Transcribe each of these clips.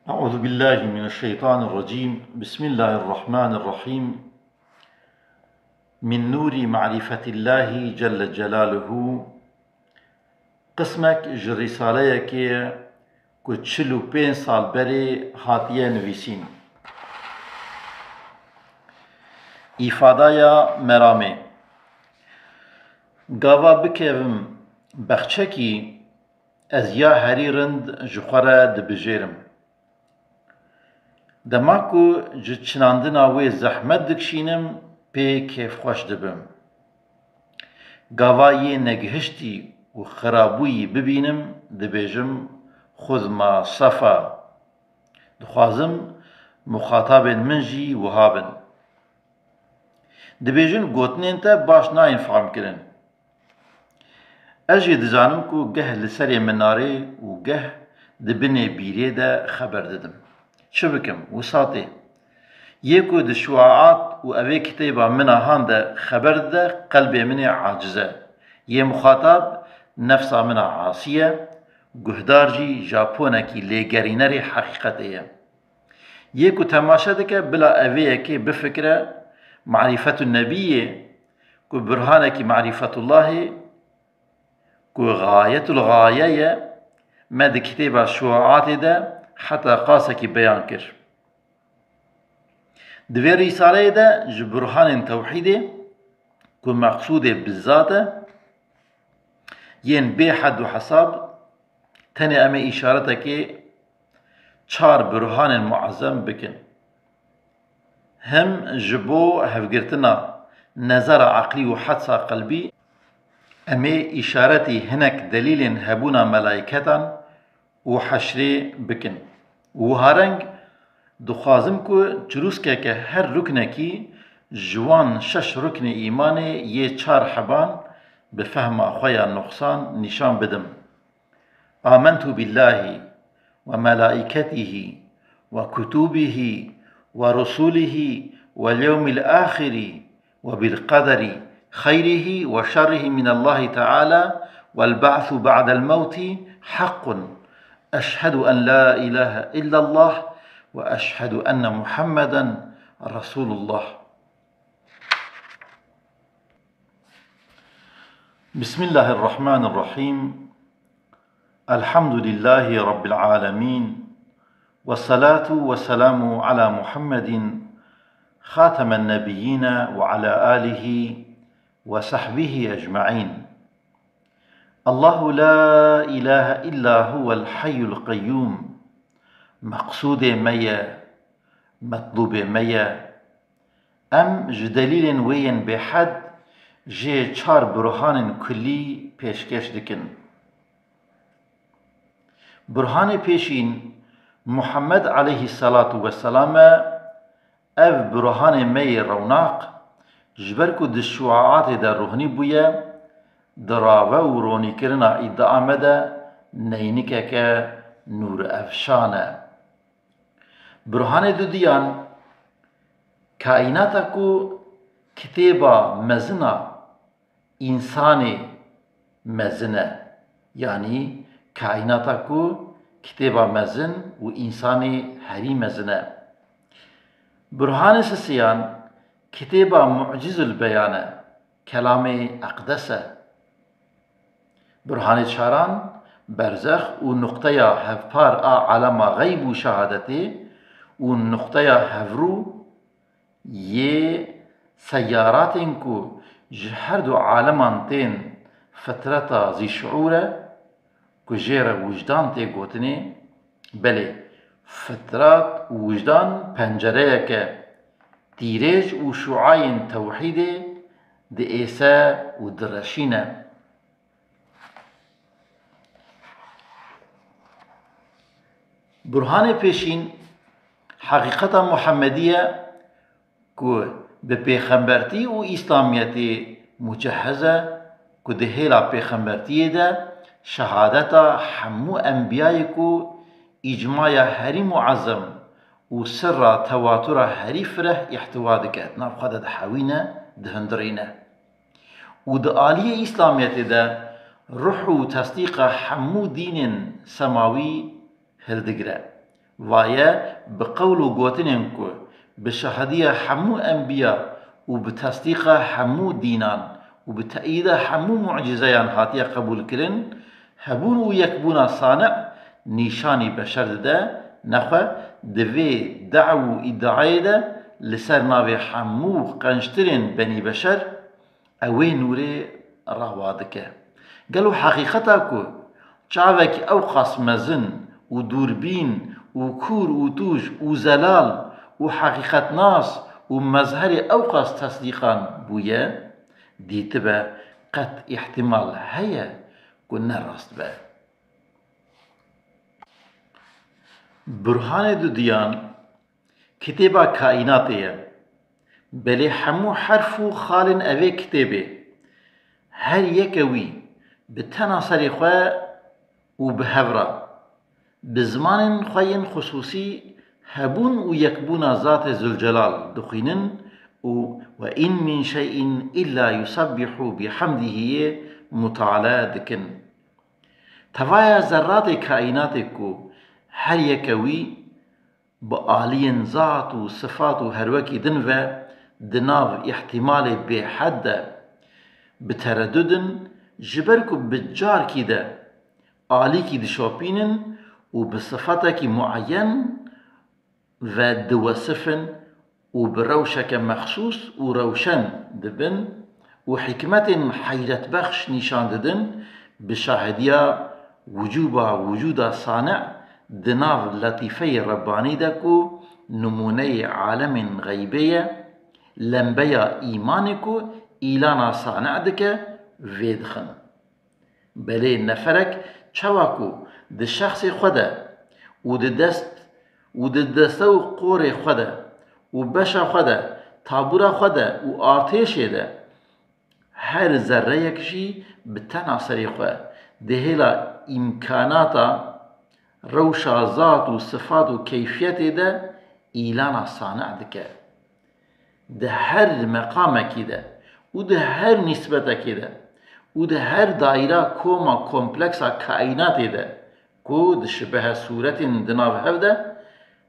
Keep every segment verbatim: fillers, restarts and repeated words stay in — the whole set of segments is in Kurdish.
أعوذ بالله من الشيطان الرجيم. بسم الله الرحمن الرحيم. من نور معرفة الله جل جلاله. Qismek ji rîsaleyekê ku çil û pênc sal berê hatiye nivîsîn. Îfadaya meramê. Gava bikevim bexçekî, ez ya herî rind ji xwe re dibijêrim. Dema ku ji çinandina wê zehmet dikişînim, pê kêfxweş dibim. Gava yê negihiştî û xirabûyî bibînim, dibêjim, xud ma sefa. Dixwazim muxatabên min jî wiha bin. Dibêjin gotinên te baş nayên fehmkirin. Ez jî dizanim ku geh li serê minarê û geh di binê bîrê de xeber didim. Çi bikim, wisa tê. Yê ku di şuaat û evê kitêba min a han de xeber dide, qelbê min ê aciz e. Yê muxatab nefsa min a asî ye, guhdar jî japonekî lêgerînerê heqîqetê ye. Yê ku temaşe dike, bila evê yekê bifikire, marîfetun nebiyê, ku burhanekî marîfetullahê, ku xayetul xaye ye, me di kitêba şuaatê de heta qasekî beyan kir. Di vê rîsaleyê de ji burhanên tewhîdê, ku meqsûdê bizzat e, yên bê hed û hesab, tenê em ê îşaretekê çar burhanên muezzem bikin. Him ji bo hevgirtina nezera eqlî û hedsa qelbî, em ê îşaretî hinek delîlên hebûna melaîketan û heşrê bikin. Wiha reng, dixwazim ku çirûskeke her ruknekî ji wan şeş ruknê îmanê yê çar heban bi fehma xwe ya noqsan nîşan bidim. آمنت بالله وملائكته وكتبه ورسله واليوم الآخر وبالقدر خيره وشره من الله تعالى والبعث بعد الموت حق. أشهد أن لا إله إلا الله وأشهد أن محمدا رسول الله. بسم الله الرحمن الرحيم. الحمد لله رب العالمين. والصلاة والسلام على محمد خاتم النبيين وعلى آله وصحبه أجمعين. الله لا إله إلا هو الحي القيوم. Meqsûdê me ye, metlûbê me ye. Em ji delîlên wê yên bêhed jê çar burhanên kullî pêşkêş dikin. Burhanê pêşîn Muhammed aleyhisselatu vesselam e, ev burhanê me yê rewnaq, ji ber ku di şuaatê de rohnî bûye, di rave û ronîkirina îdia me de neynikeke nûrefşan e. Burhanê dudiyan, kaînata ku kitêba mezin a însanê mezin e, yanî kaînata ku kitêba mezin û însanê herî mezin e. Burhanê sisiyan, kitêba mucizul beyan e, kelamê eqdes e. Burhanê çaran, berzex û nuqteya hevpar a alema xeyb û şehadetê û nuqteya hevrû yê seyaratên ku ji her du aleman tên, fitreta zîşuûr e, ku jê re wijdan tê gotinê, belê, fitrat û wijdan pencereyeke tîrêj û şuayên tewhîdê diêse û direşîne. Burhanê pêşîn, heqîqeta Muhemmedî ye ku bi pêxembertî û Îslamiyetê mucehez e, ku di hêla pêxembertiyê de şehadeta hemû enbiyayê ku îcmaya herî muezzem û sirra tewatura herî fireh îhtiwa dike, di nav xwe de dihewîne, dihundirîne. Û di aliyê Îslamiyetê de ruh û tesdîqa hemû dînên semawî hildigire. Vaye bi qewl û gotinên ku bi şahidiya hemû enbiya û bi tesdîqa hemû dînan û bi teîda hemû mucîzeyan hatiye qebûlkirin, hebûn û yekbûna Sani nîşanî beşer dide, nexwe di vê dew û îdiayê de li ser navê hemû qençtirên benî beşer, ew ê nûrê rawa dike. Gelo heqîqeta ku çavekî ewqas mezin û dûrbîn û kûr û tûj û zelal û heqîqetnas û mezherê ewqas tesdîqan bûye, dîtibe qet îhtimal heye ku ne rast be? Burhanê dudiyan kitêba Kaînatê ye. Belê hemû herf û xalên evê kitêbê, her yeke wî bi tena serê xwe û bi hev re, bi zimanên xwe yên xisûsî hebûn û yekbûna Zatê Zülcelal dixwînin û "Ve in min şey'in illa yusebbihu bihamdihiyê" mutale dikin. Tevaya zerratê kaînatê ku her yeke wî bi aliyên zat û sifat û her wekî din ve di nav îhtimalê bêhed de bi teredud in, ji ber ku bi carkî de alîkî dişopînin û bi sifetekî mueyen ve diwesifin û bi rewşeke mexsûs û rewşen dibin û hikmetên heyretbexş nîşan didin, bi şahidiya wicûba wicûda Sani di nav letîfeyê Rebbanî de ku nimûneyê alemên xeybê ye, lembeya îmanê ku îlana Sani dike, vê dixin. Belê neferek çawa ku di şexsê xwe de û di dest û di deste û qorê xwe de û beşa xwe de, tabûra xwe de û artêşê de her zerreyek jî bi tena serê xwe di hêla îmkanata rewşa zat û sifat û keyfiyetê de îlana Sani dike. Di her meqamekî de û di her nîsbetekê de û di her daîra koma kompleksa kaînatê de ku dişibehe sûretên di nav hev de,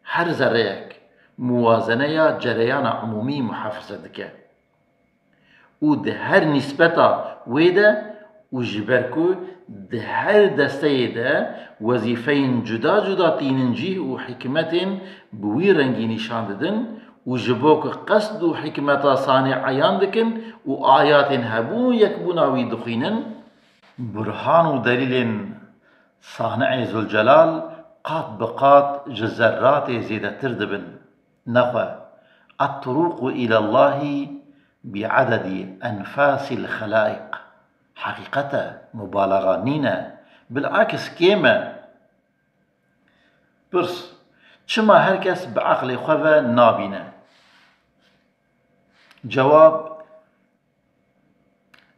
her zerreyek muwazeneya cereyana umûmî muhafize dike. Û di her nîsbeta wê de û ji ber ku di her desteyê de wezîfeyên cuda cuda tînin cih û hikmetên bi wî rengî nîşan didin û ji bo ku qesd û hikmeta Sanî eyan dikin û ayatên hebûn û yekbûna wî dixwînin, burhan û delîlên Sani'ê Zülcelal qat bi qat ji zerratê zêdetir dibin. Nexwe, "Etturuqu îlellahî bi'ededî enfasîl xelaiq." Heqîqet e, mubalaxa nîne, bil'aks kêm e. Pirs, çima her kes bi eqlê xwe ve nabîne? Cewab,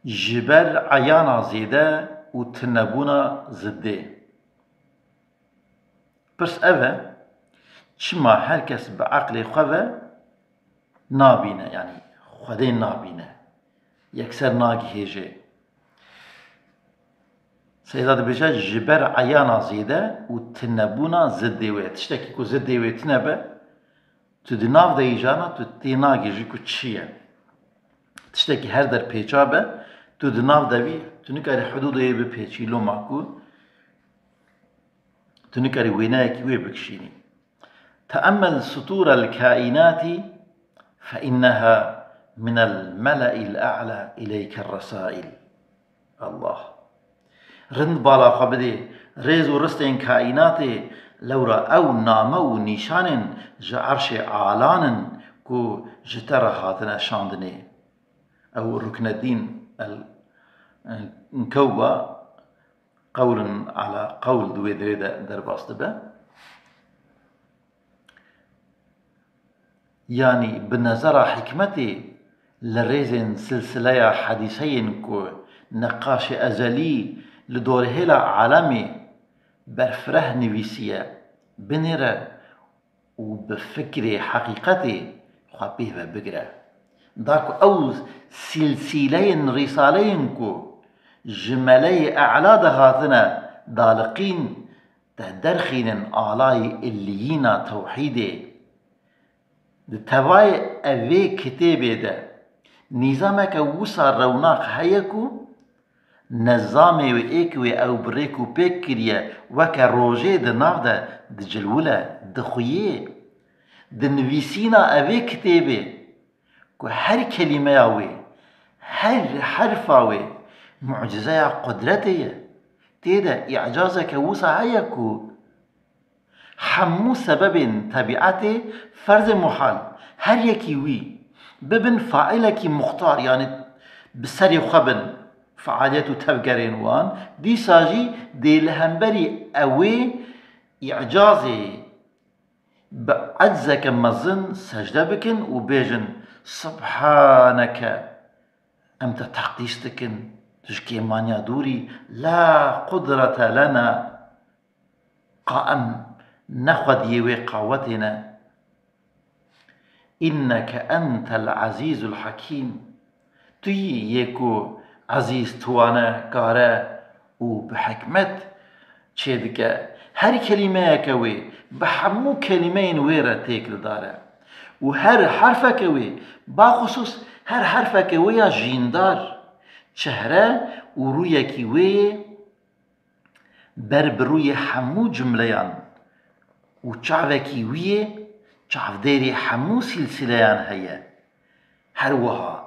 ji ber eyana zêde û tunebûna ziddê. Pirs ev e, çima her kes bi eqlê xwe ve nabîne, yanî Xwedê nabîne, yekser nagihêje? Seyda dibêje, ji ber eyana zêde û tunebûna ziddê wê. Tiştekî ku ziddê wê tune be, tu di nav de yî jana, tu tê nagihîjî ku çi ye. Tiştekî her der pêça be, tu di nav de bî, tu nikarî hudûdê wê bipêçî, loma ku tu nikarî wêneyekî wê bikişînî. "Te'emmel sutûrel kaînatî fe inneha minel mele'il e'la ileyke resaîl." Allah. Rind bala xwe bidê rêz û ristên kaînatê, lewra ew name û nîşanên ji erşê alan in ku ji te re hatine şandinê. Ew Rukneddîn el Nkewba qewlin ala qewl di wê derê de derbas dibe. Yanî bi nezera hikmetê li rêzên silsileya hedîseyên ku neqaşê ezelî li dorhêla alemê berfireh nivîsiye, binêre û bi fikrê heqîqetê xwe pê ve bigire. Da ku ew silsîleyên rîsaleyên ku ji meleyê e'la de hatine daliqîn, te derxînin alayî illiyîna tewhîdê. Di tevayê evê kitêbê de nîzameke wisa rewnaq heye ku nezamê wê ê ku wê ew bi rêk û pêk kiriye weke rojê di nav de dicilwile, dixuyê. Di nivîsîna evê kitêbê ku her kelîmeya wê, her herfa wê mucîzeya qudretê ye. Tê de îcazeke wisa heye ku hemû sebebên tebîetê ferzê muhal, her yekî wî, bibin faîlekî muxtar, yanî bi serê xwe bin, fealiyet û tevgerên wan, dîsa jî dê li hemberî ewê îcazê bi eczeke mezin secde bikin û bêjin: Subhaneke, em te teqdîs dikin, tu ji kêmaniya dûr î, la qudrete lena, ka em ne xwediyê wê qawetê ne. Înneke entel ezîzul hekîm. Tu yî yê ku ezîz, tiwane, kare û bi hikmet çêdike. Her kelîmeyeke wê bi hemû kelîmeyên wê re têkildar e. Û her herfeke wê, baxusûs her herfeke wê ya jîndar, çehre û rûyekî wê yê ber bi rûyê hemû cumleyan û çavekî wî yê çavdêrê hemû sîlsîleyan heye. Her wiha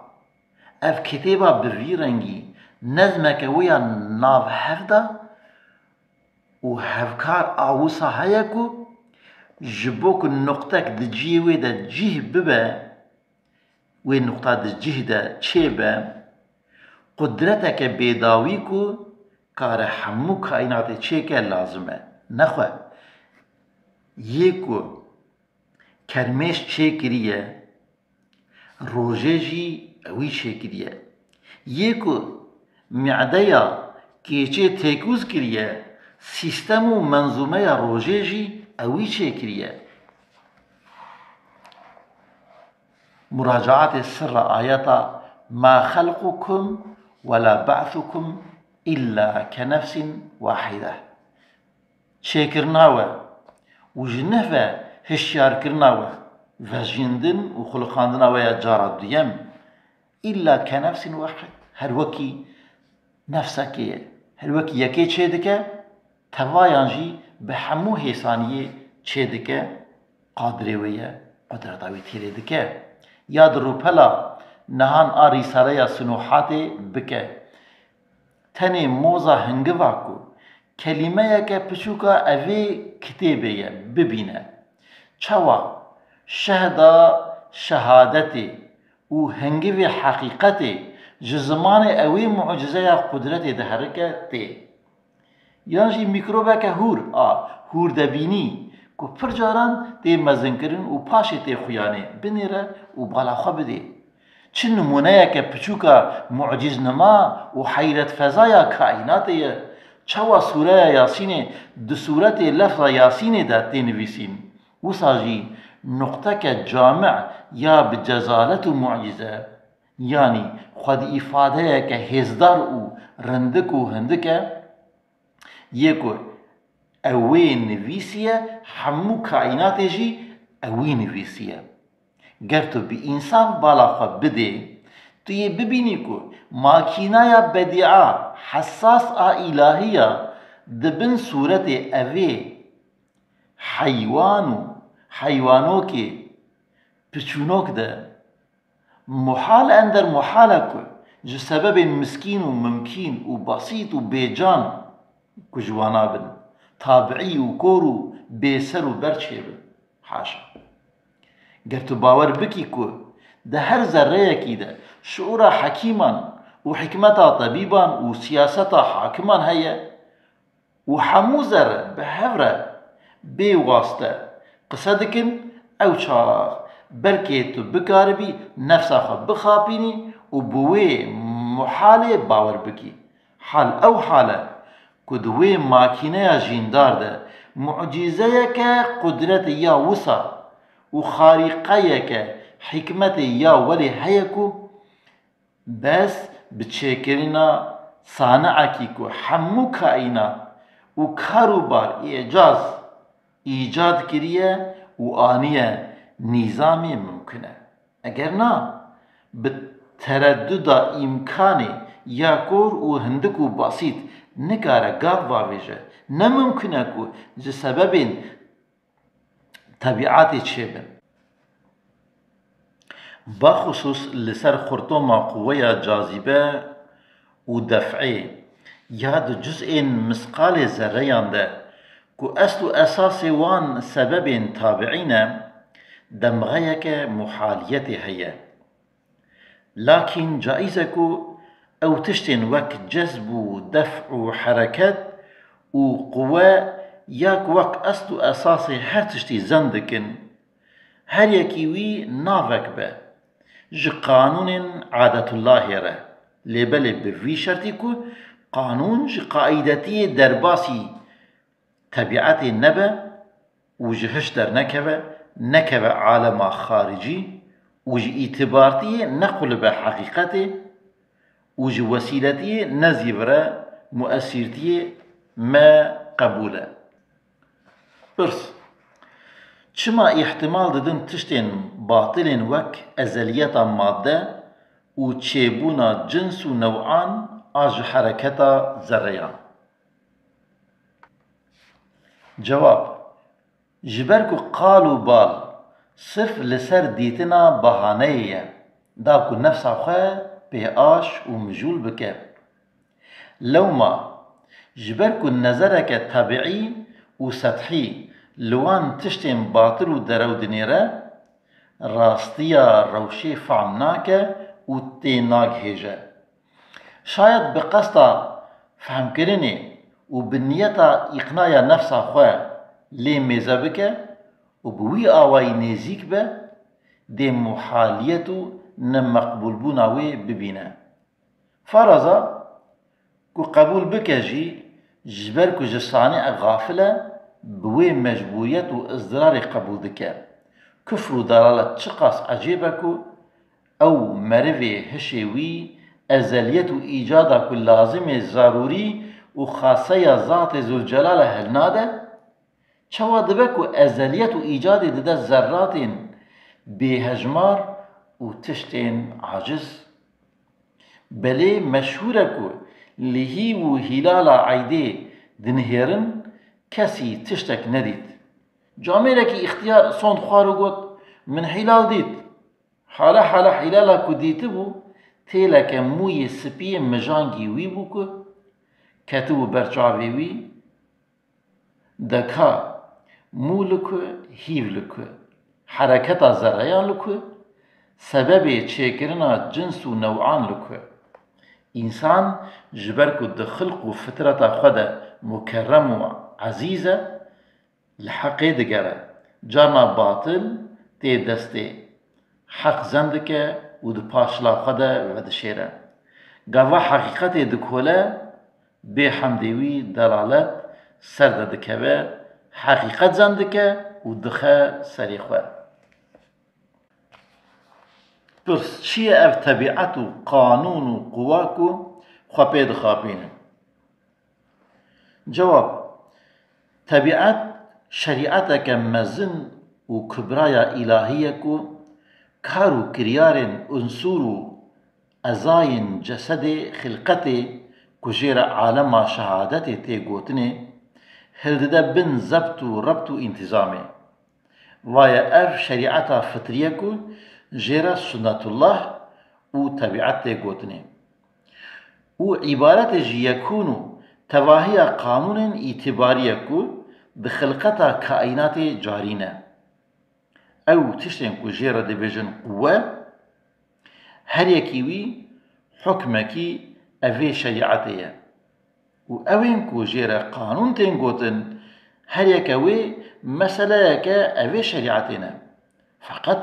ev kitêba bi vî rengî nezmeke wê ya navhevda û hevkar a wisa heye ku ji bo ku nuqtek di cihê wê de cih bibe, wê nuqta di cih de çêbe, qudreteke bêdawî ku kare hemû kaînatê çêke lazim e. Nexwe yê ku kermêş çêkiriye, rojê jî ewî çêkiriye. Yê ku mi'deya keçê têkûz kiriye, sîstem û menzûmeya rojê jî ewî çêkiriye. Muracaatê sirra ayeta: "Ma xelqukum ve la ba'thukum illa ke nefsin wahide." Çêkirina we û ji neh ve hişyarkirina we, vejîndin û xuliqandina we ya cara duyem, illa ke nefsin wahid, her wekî nefsekê ye, her wekî yekê çêdike, tevayan jî bi hemû hêsaniyê çêdike, qadrê wê ye, qudreta wî têrê dike. Ya di rûpela nihan a rîsaleya Sinuhatê bike. Tenê moza hingiva ku kelîmeyeke piçûka evê kitêbê ye, bibîne. Çawa şehda şehadetê û hingivê heqîqetê ji zimanê ewê mucîzeya qudretê diherike tê. Yan jî mîkrobeke hûr a hûrdebînî ku pir caran tê mezinkirin û paşê tê xuyanê, binêre û bala xwe bidê. Çi nimûneyeke piçûka mucîznima û heyretfezaya kaînatê ye. Çawa sûreya Yasînê di sûretê lefza Yasînê de tê nivîsîn, wisa jî nuqteke cami ya bi cezalet û mucîze, yanî xwedîîfadeyeke hêzdar û rindik û hindik e, yê ku ewê nivîsiye, hemû kaînatê jî ewî nivîsiye. Ger tu bi însaf bala xwe bidê, tu yê bibînî ku makînaya bedîa, hesas a îlahî ya di bin sûretê evê heywan û heywanokê piçûnok de, muhal ender muhal e ku ji sebebên miskîn û mimkîn û besît û bêcan ku ji wana bin, tabiî û kor û bêser û ber çêbin. Haşa. Ger tu bawer bikî ku di her zerreyekî de şiûra hekîman û hikmeta tebîban û siyaseta hakiman heye, û hemû zerre bi hev re bê waste qise dikin, ew çax belkê tu bikaribî nefsa xwe bixapînî û bi wê muhalê bawer bikî. Hal ew hal e ku di wê makîneya jîndar de mucîzeyeke qudretê ya wisa û xarîqeyeke hikmetê ya welê heye ku bes bi çêkirina saniekî ku hemû kaînat û kar û bar îcaz îcad kiriye û aniye nîzamê mimkun e. Eger na, bi tereduda îmkanê ya kor û hindik û basît nikare gav bavêje, ne mimkun e ku ji sebebên tebîatê çêbin. Baxusûs li ser xurtoma quweya cazîbe û def'ê ya di cuz'ên misqalê zerreyan de ku esl û esasê wan sebebên tabiî ne, demxeyeke muhaliyetê heye. Lakîn caiz e ku ew tiştên wek cezb û def û hereket û quwe ya ku wek esl û esasê her tiştî zend dikin, her yekî wî navek be ji qanûnên adetullahê re, lê belê bi vî şertî ku qanûn ji qaîdetiyê derbasî tebîetê nebe û ji hiş dernekeve, nekeve alema xaricî û ji îtibartiyê nequlibe heqîqetê û ji wesîletiyê nezîvire muesîrtiyê me qebûl e. Pirs: Çima îhtimal didin tiştên batilên wek ezeliyeta madde û çêbûna cins û newan a ji hereketa zerreyan? Cewab: Ji ber ku qal û bal sirf li ser dîtina bahaneyê ye, da ku nefsa xwe pêaş û mijûl bike. Lewma, ji ber ku nezereke tebîî û sethî li wan tiştên batil û derew dinêre, rastiya rewşê fehm nake û tê nagihêje. Şayet bi qesta fehmkirinê û bi niyeta îqnaya nefsa xwe lê mêze bike û bi wî awayî nêzîk be, dê muhaliyet û nemeqbûlbûna wê bibîne. Faraza ku qebûl bike jî, ji ber ku ji sanî gafil e, bi wê mecbûriyet û izdirarê qebûl dike. Kufr û dalalet çiqas ecêb e ku ew merivê hişê wî ezeliyet û îcada ku lazimê zarûrî û xaseya Zatê Zûlcelal e hilnade, çawa dibe ku ezeliyet û îcadê dide zerratên bêhejmar û tiştên aciz? Belê meşhûr e ku li hîv û hîlala eydê dinihêrin kesî tiştek nedît. Camêrekî îxtiyar sond xwar û got, "Min hîlal dît." Hala hala hîlala ku dîtibû, têleke mûyê spiyê mijangî wî bû ku ketibû ber çavê wî. De ka mû li ku, hîv li ku, hereketa zerreyan li ku, sebebê çêkirina cins û newan li ku? Însan ji ber ku di xilq û fitreta xwe de mukerrem û ezîz e, li heqê digere. Carna batil tê destê, heq zen dike û di paşla xwe de vedişêre. Gava heqîqetê dikole, bê hemdê wî delalet ser de dikeve, heqîqet zen dike û dixe serê xwe. Pirs: Çi ye ev tebîet û qanûn û quwa ku xwe pê dixapînin? Cewab: Tebîet şerîeteke mezin û kubraya îlahî ye ku kar û kiryarên unsûr û ezayên cesedê, xilqetê ku jê re alema şehadetê tê gotinê, hildide bin zebt û rebt û întîzamê. Vaye ev şerîeta fitrî ye ku jê re sunetullah û tebîet tê gotinê. Û îbaretê ji yekûn û tevahiya qanûnên îtîbarî ye ku di xilqeta kaînatê carî ne. Ew tiştên ku jê re dibêjin quwe, her yekî wî hukmekî evê şerîetê ye. Û ewên ku jê re qanûn tên gotin, her yeke wê meseleyeke evê şerîetê ne. Feqet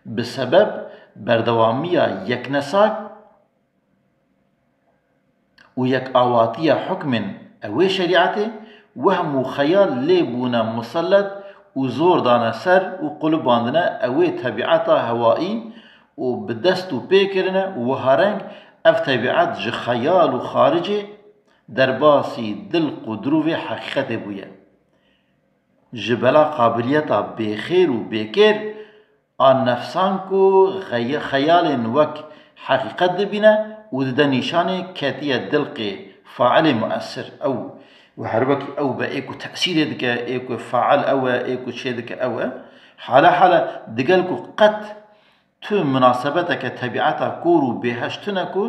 bi sebeb berdewamiya yeknesak û yekawatiya hukmên ewê şerîetê, wehm û xeyal lê bûne musellet û zor dane ser û qulibandine ewê tebîeta hewaî û bi dest û pê kirine û wiha reng ev tebîet ji xeyal û xaricê derbasî dilq û dirûvê heqîqetê bûye. Ji bela qabiliyeta bêxêr û bêkêr a nefsan ku xey-, xeyalên wek heqîqet dibîne û dide nîşanê ketiye dilqê failê muesir ew û her wekî ew be ê ku tesîrê dike, ê ku fail ew e, ê ku çêdike ew e. Hale hale digel ku qet tu minasebeteke tebîeta kor û bêheş tune ku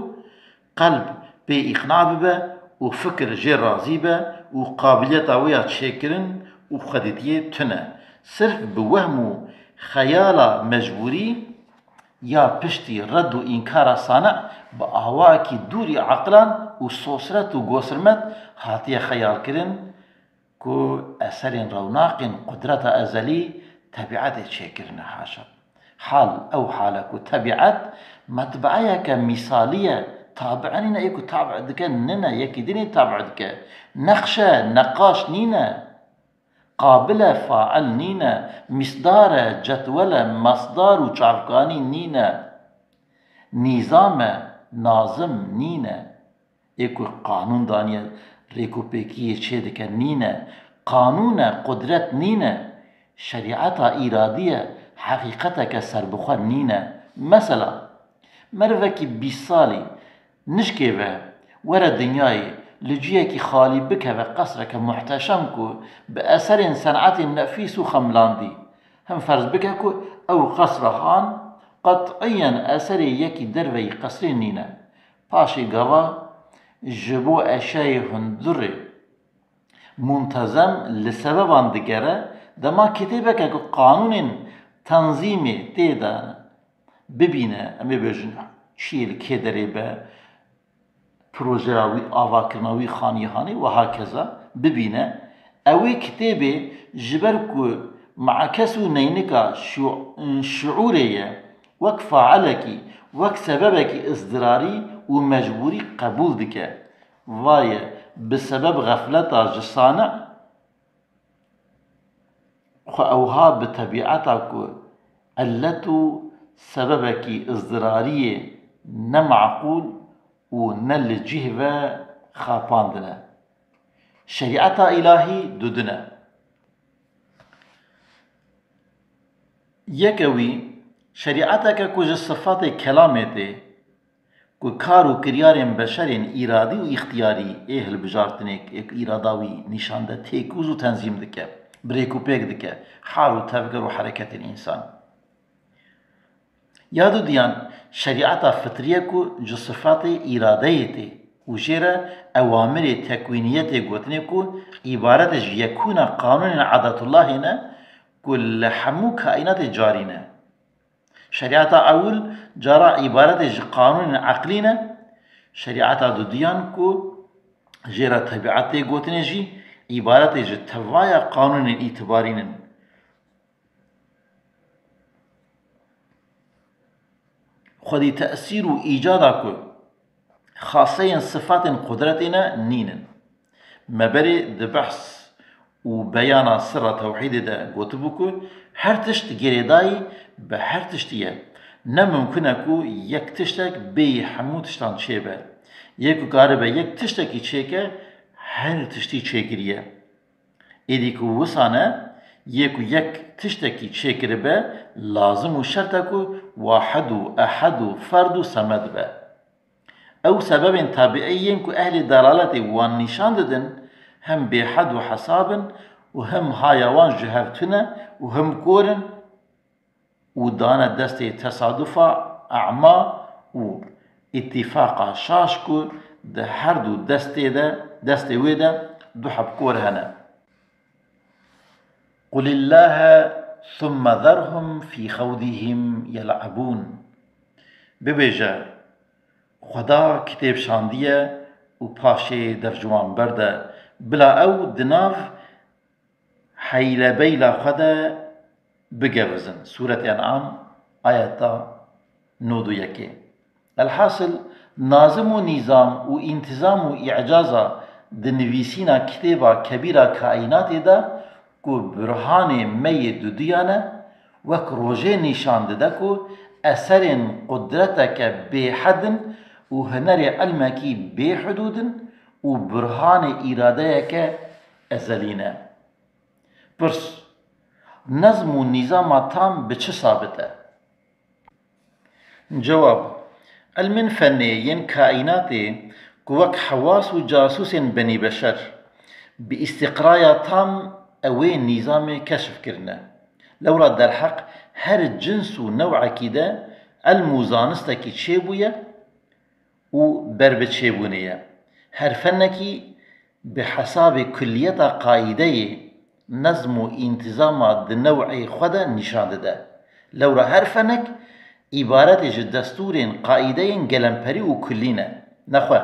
qelb pê îqna bibe û fikir jê razî be û qabiliyeta wê ya çêkirin û xwedîtiyê tune. Sirf bi wehm û xeyala mecbûrî ya piştî red û înkara sani'î bi awayekî dûrî eqilan û sosret û gosirmet hatiye xeyalkirin, ku eserên rewnaqên qudreta ezelî tebîetê çêkirine, haşa. Hal, ew hale ku tebîet metbeeyeke mîsalî ye, tabi'e nîne, ê ku tabi' dike nîne, yekî dinê tabi' dike. Nexş e, neqaş nîne. Qabil e, fail nîne. Mîsdar e, cetwel e, mesdar û çavkanî nîne. Nîzam e, nazim nîne. Ê ku qanûn daniye, rêkûpêkiyê çêdike nîne. Qanûn e, qudret nîne. Şerîeta îradî ye, heqîqeteke serbixwe nîne. Mesela, merivekî bîst salî nişkê ve were dinyayê, li ciyekî xalî bikeve qesreke muhteşem ku bi eserên senetên nefîs û xemlandî. Him ferz bike ku ew qesra han qet'iyen eserê yekî derveyî qesrê nîne. Paşê gava ji bo eşyayê hundirê muntezem li sebeban digere, dema kitêbeke ku qanûnên tenzîmê tê de bibîne, em ê bêjin çiyê li kê derê be, projeya wî, avakirina wî, xanî hanê û hakeza bibîne, ew ê kitêbê ji ber ku me'kes û neynika şu-, şiûrê ye, wek failekî, wek sebebekî izdirarî û mecbûrî qebûl dike. Vaye, bi sebeb xefleta ji sani xwe ewha bi tebîeta ku illet û sebebekî izdirariyê ne meqûl û ne li cih ve xapandine. Şerîeta îlahî dudin e. Yeke wî, şerîeteke ku ji sifatê kelamê tê, ku kar û kiryarên beşerên îradî û îxtiyarî ê hilbijartinê ê ku îrada wî nîşan de têkoz û tenzîm dike, bi rêkûpêk dike, hal û tevger û hereketên însan. Ya dudiyan, şerîeta fitrî ye ku ji sifatê îradeyê tê û jê re ewamirê tekwîniyetê gotinê ku îbaret e ji yekûna qanûnên edetullahê ne ku li hemû kaînatê carî ne. Şerîeta ewil cara îbaret e ji qanûnên eqlî ne, şerîeta dudiyan ku jê re tebîet tê gotinê jî îbaret e ji tevaya qanûnên îtibarî ne. Xwedî tesîr û îcada ku xaseyên sifatên qudretê ne nînin. Me berê di behs û beyana sirra tewhîdê de gotibû ku her tişt girêdayî bi her tiştî ye. Ne mimkun e ku yek tiştek bêyî hemû tiştan çêbe. Yê ku karibe yek tiştekî çêke, her tiştî çêkiriye. Êdî ku wisa ne, yê ku yek tiştekî çêkiribe, lazim û şert e ku wahed û ehed û ferd û semed be. Ew sebebên tabiî yên ku ehlê delaletê wan nîşan didin, hem bêhed û hesab in û hem haya wan ji hev tune û hem kor in û dane destê tesadufa ema û îtîfaqa şaş ku di her du destê de, destê wê de du heb kor hene. قل الله ثم ذرهم في خوضهم يلعبون. Bibêje, Xweda kitêb şandiye û paşê dev ji wan berde, bila ew di nav heylebeyla xwe de bigevizin. Sûretê En'am, ayeta nod û yekê. Elhasil, nazim û nîzam û întîzam û îcaza di nivîsîna kitêba kebîra kaînatê de ku burhanê me yê duduyan e, wek rojê nîşan dide ku eserên qudreteke bêhed in û hunerê ilmekî bêhudûd in û burhanê îradeyeke ezelî ne. Pirs, nezm û nîzama tam bi çi sabit e? Cewab, ilmên fenê yên kaînatê ku wek hewas û casûsên benî beşer bi îstîqraya tam ewê nîzamê keşf kirine. Lewra derheq her cins û newekî de ilm û zanistekî çêbûye û ber bi çêbûnê ye. Her fenekî bi hesabê kulliyeta qaîdeyê, nezm û întîzama di new'ê xwe de nîşan dide. Lewra her fenek îbaretê ji destûrên, qaîdeyên gelemperî û kullî ne. Nexwe,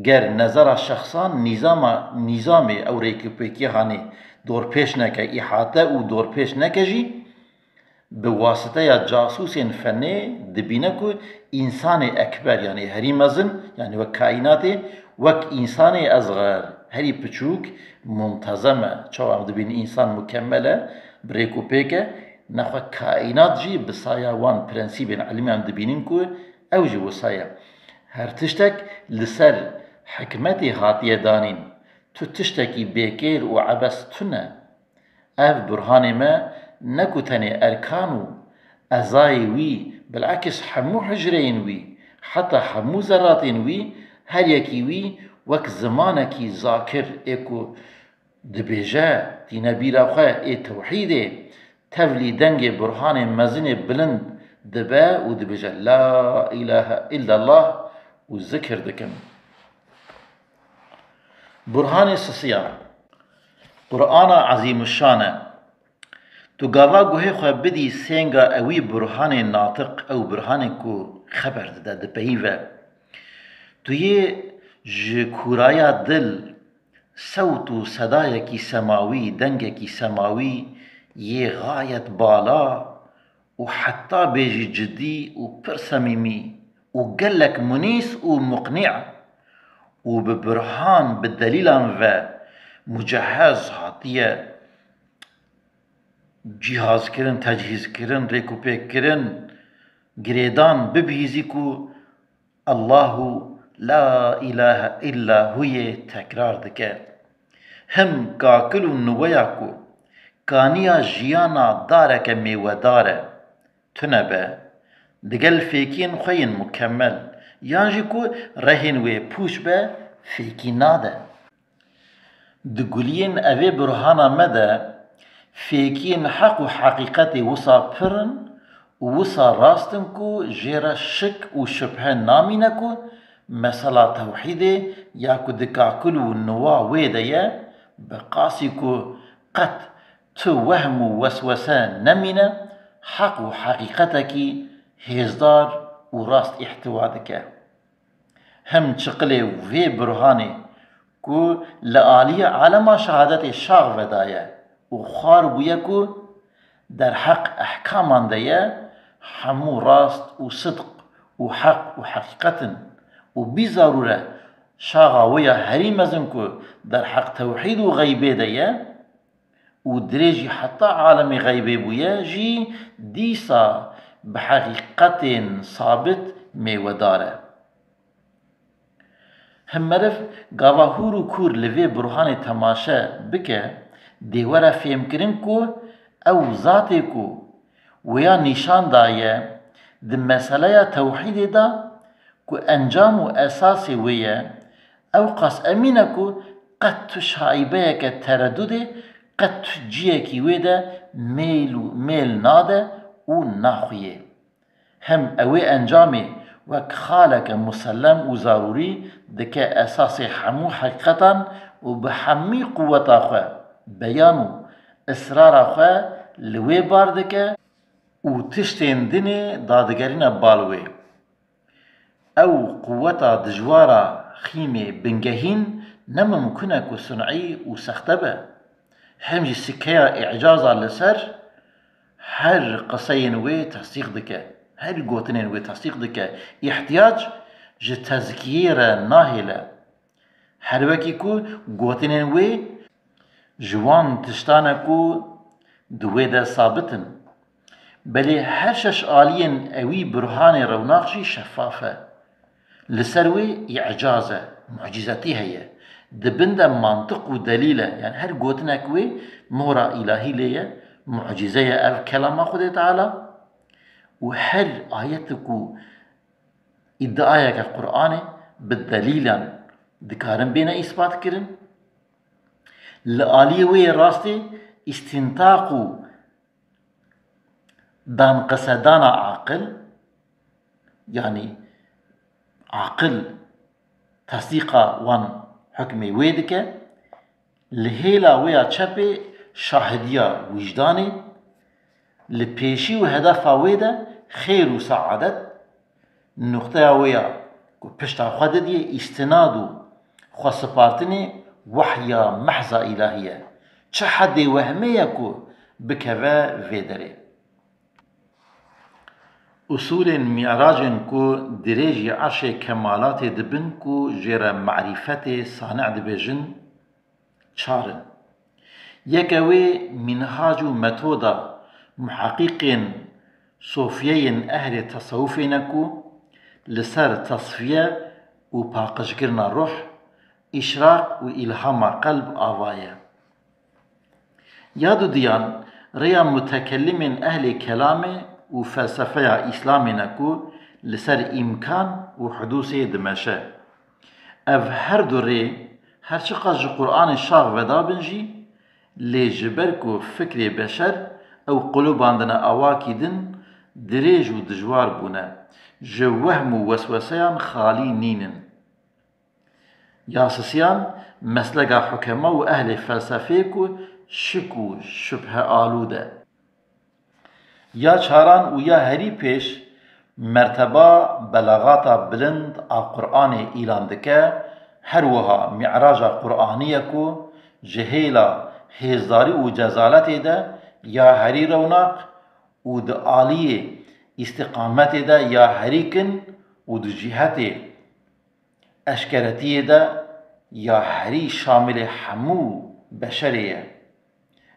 ger nezera şexsan nîzama, nîzamê ew rêkûpêkê hanê dorpêç neke, îhate û dorpêç neke jî, bi wasiteya casûsên fenê dibîne ku însanê ekber, yanî herî mezin, yanî wek kaînatê, wek însanê ezxer, herî piçûk, muntezem e. Çawa em dibînin însan mukemmel e, bi rêk û pêk e, nexwe kaînat jî bi saya wan prensîbên ilmî em dibînin ku ew jî wisa ye. Her tiştek li ser hikmetê hatiye danîn. Tu tiştekî bêkêr û ebes tune. Ev burhanê me ne ku tenê erkan û ezayê wî, bilakis hemû hicreyên wî, heta hemû zeratên wî, her yekî wî wek zimanekî zakir ê ku dibêje, tîne bîra xwe ê tewhîdê, tevlî dengê burhanê mezinê bilind dibe û dibêje, La îlahe îllallah û zikir dikim. Burhanê sisiya. Qur'ana ezîmuşşan e. Tu gava guhê xwe bidî sênga ewî burhanê natiq, ew burhanê ku xeber dide, dipeyive. Tu yê ji kûraya dil, sewt û sedayekî semawî, dengekî semawî yê xayet bala û heta bêjî cidî û pir semîmî û gelek munîs û muqnî û bi burhan, bi delîlan ve mucehez hatiye cîhazkirin, tecîzkirin, rêkûpêkkirin, girêdan, bibihîzî ku Allahu la îlahe îlla hu yê tekrar dike. Him kakil û niweya ku kaniya jiyana dareke mêwedar e, tune be, digel fêkiyên xwe yên mukemmel, yan jî ku rehên wê pûç be, fêkî nade. Di guliyên evê burhana me de fêkiyên heq û heqîqetê wisa pir in û wisa rast in ku jê re şik û şibhe namîne ku mesela tewhîdê ya ku di kakil û niwa wê de ye, bi qasî ku qet tu wehm û weswese nemîne, heq û heqîqetekî hêzdar û rast îhtiwa dike. Him çiqilê vê burhanê ku li aliyê alema şehadetê şax vedaye û xwar bûye ku derheq ehkaman de ye, hemû rast û sidq û heq û heqîqet in û bî zarûr e şaxa wê ya herî mezin ku derheq tewhîd û xeybê de ye, û dirê jî heta alemê xeybê bûye jî, dîsa bi heqîqetên sabit mêwedar e. Him meriv gava hûr û kûr li vê burhanê temaşe bike, dê were fêmkirin ku ew zatê ku wêya nîşan daye di meseleya tewhîdê de ku encam û esasê wê ye, ew qas emîn e ku qet tu şaîbeyeke teredudê, qet tu ciyekî wê de mêl û mêl nade û naxuye. Hem ewê encamê wek xaleke musellem û zarûrî dike esasê hemû heqîqetan û bi hemî quweta xwe beyan û israra xwe li wê bar dike û tiştên dinê dadigerîne bal wê. Ew quweta dijwara xîmê bingehîn ne mimkun e ku sun'î û sexte be. Hem jî sikeya îcaza li ser her qiseyên wê tesdîq dike, her gotinên wê tesdîq dike. Îhtiyac ji tezkiyê re nahêle. Her wekî ku gotinên wê ji wan tiştan e ku di wê de sabit in. Belê her şeş aliyên ewî burhanê rewnak jî şeffaf e. Li ser wê îcaz e, mucîzetî heye. Di bin de mantiq û delîl e. Yani her gotinek wê mohra îlahî lê ye, mucîze ye ev kelama Xwedê Teala û her ayetik û îdiayeke Qur'anê bi delîlan dikarin bêne îspat kirin. Li aliyê wê yê rastî îstîntaq û danqisedana aqil, yanî aqil tesdîqa wan hukmê wê dike, li hêla wê ya çepê şahidiya wijdanê, li pêşî û hedefa wê de xêr û seadet, nuqteya wê ya ku pişta xwe didiyê îstinad û xwesipartinê wehya mehza îlahî ye. Çi hedê wehmê ye ku bikeve vê derê. Usulên mî'racên ku dirêjî erşê kemalatê dibin ku jê re marîfetê sani' dibêjin, çar in. Yeke wê mînhac û metoda muheqîqên sofiyeyên ehlê tesewufê ne ku li ser tesfiye û paqijkirina ruh, îşraq û îlhama qelb ava ye. Ya dudiyan, rêya mutekellimên ehlê kelamê û felsefeya îslamê ne ku li ser îmkan û hudûsê dimeşe. Ev her du rê, her çiqas ji Qur'anê şax vedabin jî, lê ji ber ku fikrê beşer ew qulubandine awakî din dirêj û dijwar bûne, ji wehm û wesweseyan xalî nînin. Ya sisiyan, mesleka hukema û ehlê felsefê ku şik û şubhe alûd e. Ya çaran û ya herî pêş, merteba belaxata bilind a Qur'anê îlan dike, her wiha mî'raca Qur'anî ye ku ji hêla hêzdarî û cezaletê de ya herî rewnaq û di aliyê îstiqametê de ya herî kin û di cîhetê eşkeretiyê de ya herî şamilê hemû beşerê ye.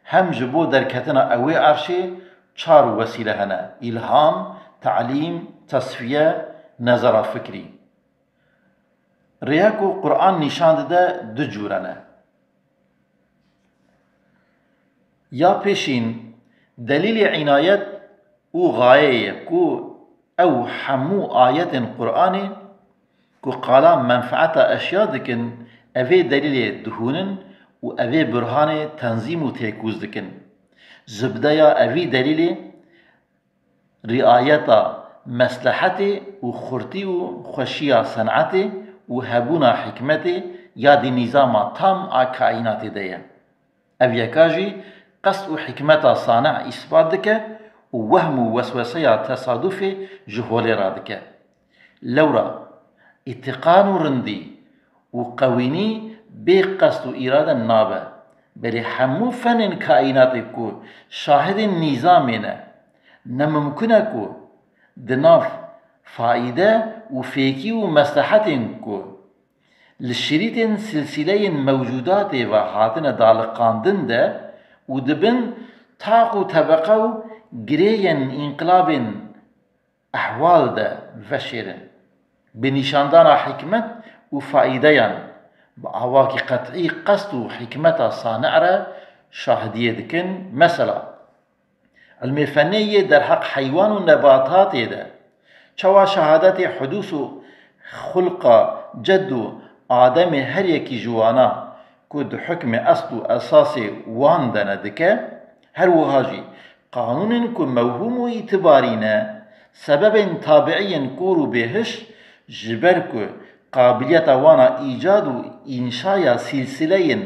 Hem ji bo derketina ewê erşê çar wesîle hene: îlham, telîm, tesfiye, nezera fikrî. Rêya ku Qur'an nîşan dide du cûre ne. Ya pêşîn, delîlê înayet û xayê ye ku ew hemû ayetên Qur'anê ku qala menfeeta eşya dikin, evê delîlê dihûnin û evê burhanê tenzîm û têkûz dikin. Zibdeya evî delîlê riayeta meslehetê û xurtî û xweşiya senetê û hebûna hikmetê ya di nîzama tam a kaînatê de ye. Ev yeka jî qesd û hikmeta sani' îspat dike û wehm û wesweseya tesadufê ji holê radike. Lewra, îtiqan û rindî û qewînî bê qesd û îrade nabe. Belê hemû fenên kaînatê ku şahidên nîzamê ne, ne mimkun e ku di nav faîde û fêkî û meslehetên ku li şirîtên silsîleyên mewcûdatê ve hatine daliqandin de û di bin taq û tebeqe û girêyên înqilabên ehwal de veşêrin. Bi nîşandana hikmet û faîdeyan bi awakî qet'î qesd û hikmeta sani' re şahidiyê dikin. Mesela, ilmê fenê yê derheq heywan û nebatatê de, çawa şehadetê hudûs û xulqa ced û Ademê her yekî ji wana ku di hukmê esl û esasê wan de ne dike, her wiha jî qanûnên ku mewhûm û îtibarî ne, sebebên tabiî yên kor û bêhiş, ji ber ku qabiliyeta wana îcad û înşaya sîlsîleyên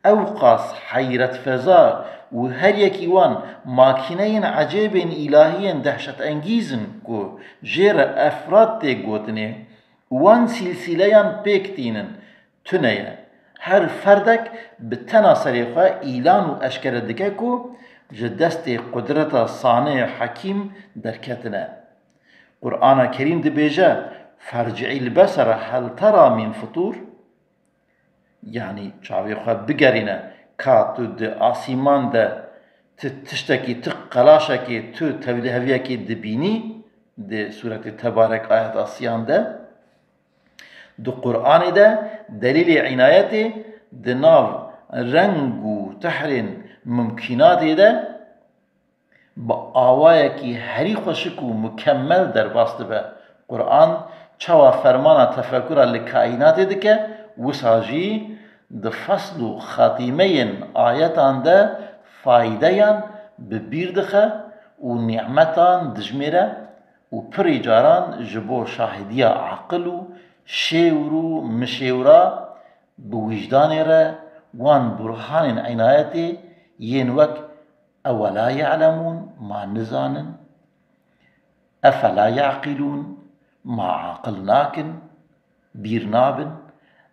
ewqas heyretfeza û her yekî wan makîneyên ecêbên îlahiyên dehşetengîz in ku jê re efrad tê gotinê, wan sîlsîleyan pêk tînin, tune ye. Her ferdek bi tena serê xwe îlan û eşkere dike ku ji destê qudreta Sanê Hekîm derketine. Qur'ana Kerîm dibêje: "Ferci'il besere hel tera min fitur." Yanî çavê xwe bigerîne, ka tu di asîman de ti tiştekî, ti qelaşekê, tu tevliheviyekê dibînî, di Sûretê Tebarek ayeta siyan de. Di Qur'anê de delîlê înayetê Di nav reng û tehrên mumkînatê de bi awayekî herî xweşik û mukemmel derbas dibe. Quran çawa fermana tefekura li kaînatê dike, wisa jî di fesl û xatîmeyên ayetan de faydeyan bi bîr dixe û nîmetan dijmêre û pirî caran ji bo şahidiya aqil û şêwr û mişêwra bi wijdanê re wan burhanên înayetê yên wek Ewela ye'lemûn, ma nizanin? Efela ye'qilûn, ma aqil nakin, bîr nabin?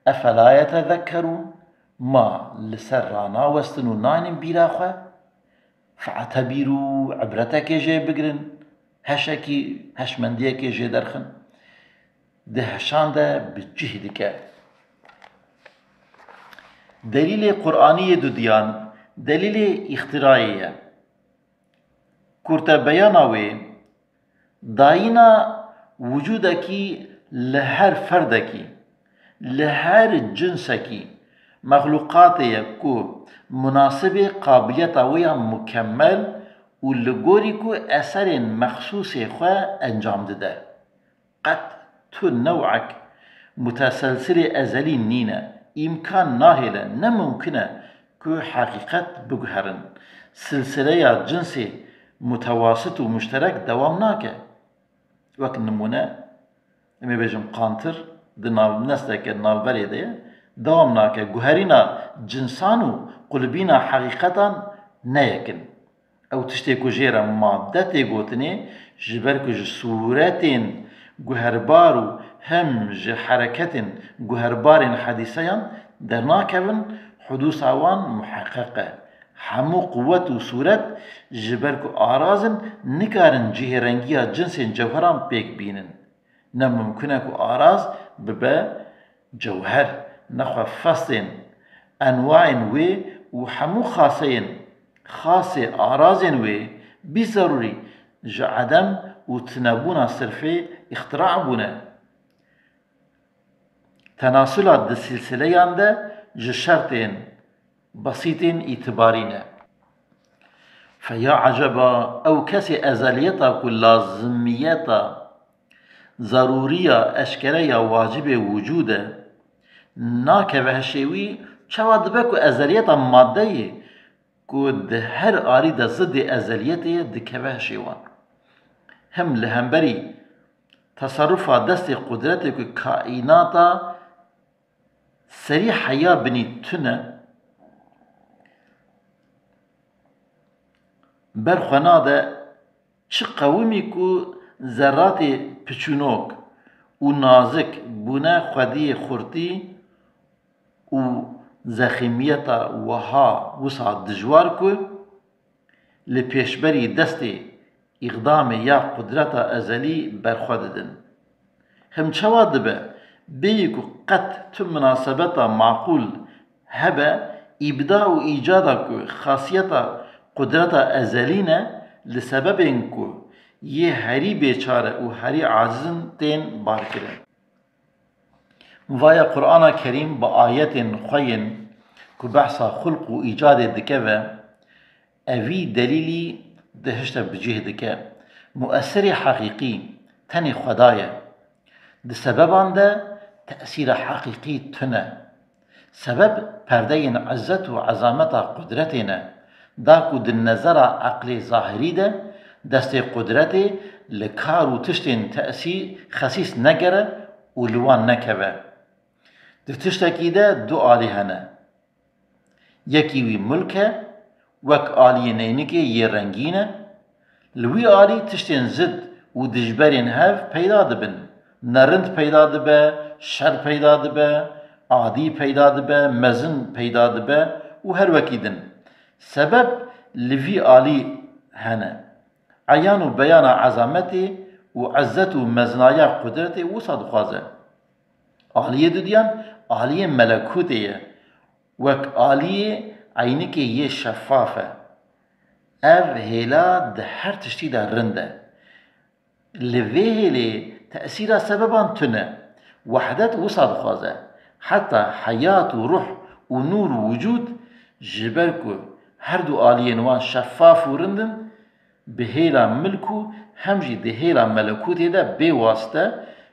Efela yetezekkerûn, ma li ser ranawestin û naynin bîra xwe? Fe'tebîrû, ibretekê jê bigirin, heşekî, heşmendiyekê jê derxin. Di heşan de bi cih dike. Delîlê Quranî yê dudiyan, delîlê îxtirayê ye. Kurtebeyana wê, dayîna wicûdekî li her ferdekî, li her cinsekî, mexlûqatê ye ku munasibê qabiliyeta wê ya mukemmel û li gorî ku eserên mexsûsê xwe encam dide. Qet tu new'ek muteselsilê ezelî nîne. Îmkan nahêle, ne mumkin e ku heqîqet biguherin. Silsileya cinsê mutewasit û muşterek dewam nake. Wek nimûne, em ê bêjin qantir di nav nesteke navberê de ye, dewam nake. Guherîna cinsan û qulibîna heqîqetan ne yek in. Ew tiştê ku jê re madde tê gotinê, ji ber ku ji sûretên guherbar û hem ji hereketên guherbarên hedîseyan dernakevin, hudûsa wan muheqeq e. Hemû quwet û sûret, ji ber ku araz in, nikarin cihêrengiya cinsên cewheran pêk bînin. Ne mumkin e ku araz bibe cewher, nexwe festên, enwayên wê û hemû xaseyên, xasê arazên wê bî zerûrî ji edem û tinebûna sirfê îxtira bûne. Tenasula di silsileyan de ji şertên besîtên îtibarî ne. Feya eceba, ew kesê ezeliyeta ku lazimiyeta, zerûriya eşkere ya wacibê wicûd e, nakeve hişê wî, çawa dibe ku ezeliyeta maddeyê ku di her alî de zidê ezeliyetê ye dikeve hişê wan? Him li hemberî teserufa destê qudretê ku kaînata serî heya binî tune, ber xwe nade çi qewimî ku zerratê piçûnok û nazik bûne xwediyê xurtî û zexîmiyeta wiha wisa dijwar ku li pêşberî destê îqdamê ya qudreta ezelî berxwe didin. Him çawa dibe, bêyî ku qet tu minasebeta maqûl hebe, îbda û îcada ku xasiyeta qudreta ezelî ne, li sebebên ku yê herî bêçare û herî aciz in tên barkirin. Vaya Qur'ana Kerîm bi ayetên xwe yên ku behsa xulq û îcadê dike ve, evî delîlî di hişte bi cih dike. Muesirê heqîqî tenê Xweda ye. Di sebeban de tesîra heqîqî tune. Sebeb perdeyên izzet û ezameta qudretê ne. Da ku di nezera eqlê zahirî de destê qudretê li kar û tiştên tesî xesîs negere û li wan nekeve. Di tiştekî de du alî hene. Yekî wî milk e, wek aliyê neynikê yê rengîn e. Li wî alî tiştên zid û dijberên hev peyda dibin. Nerind peyda dibe, şer peyda dibe, adî peyda dibe, mezin peyda dibe û her wekî din. Sebeb li vî alî hene. Eyan û beyana ezametê û izzet û mezinaya qudretê wisa dixwaze. Aliyê dudiyan, aliyê melekûtê ye. Wek aliyê eynikê yê şefaf e. Ev hêla di her tiştî de rind e. Li vê hêlê tesîra sebeban tune. Wehdet wisa dixwaze. Heta heyat û ruh û nûr û wicûd, ji ber ku her du aliyên wan şeffaf û rind in, bi hêla milk û hem jî di hêla melekûtê de bê waste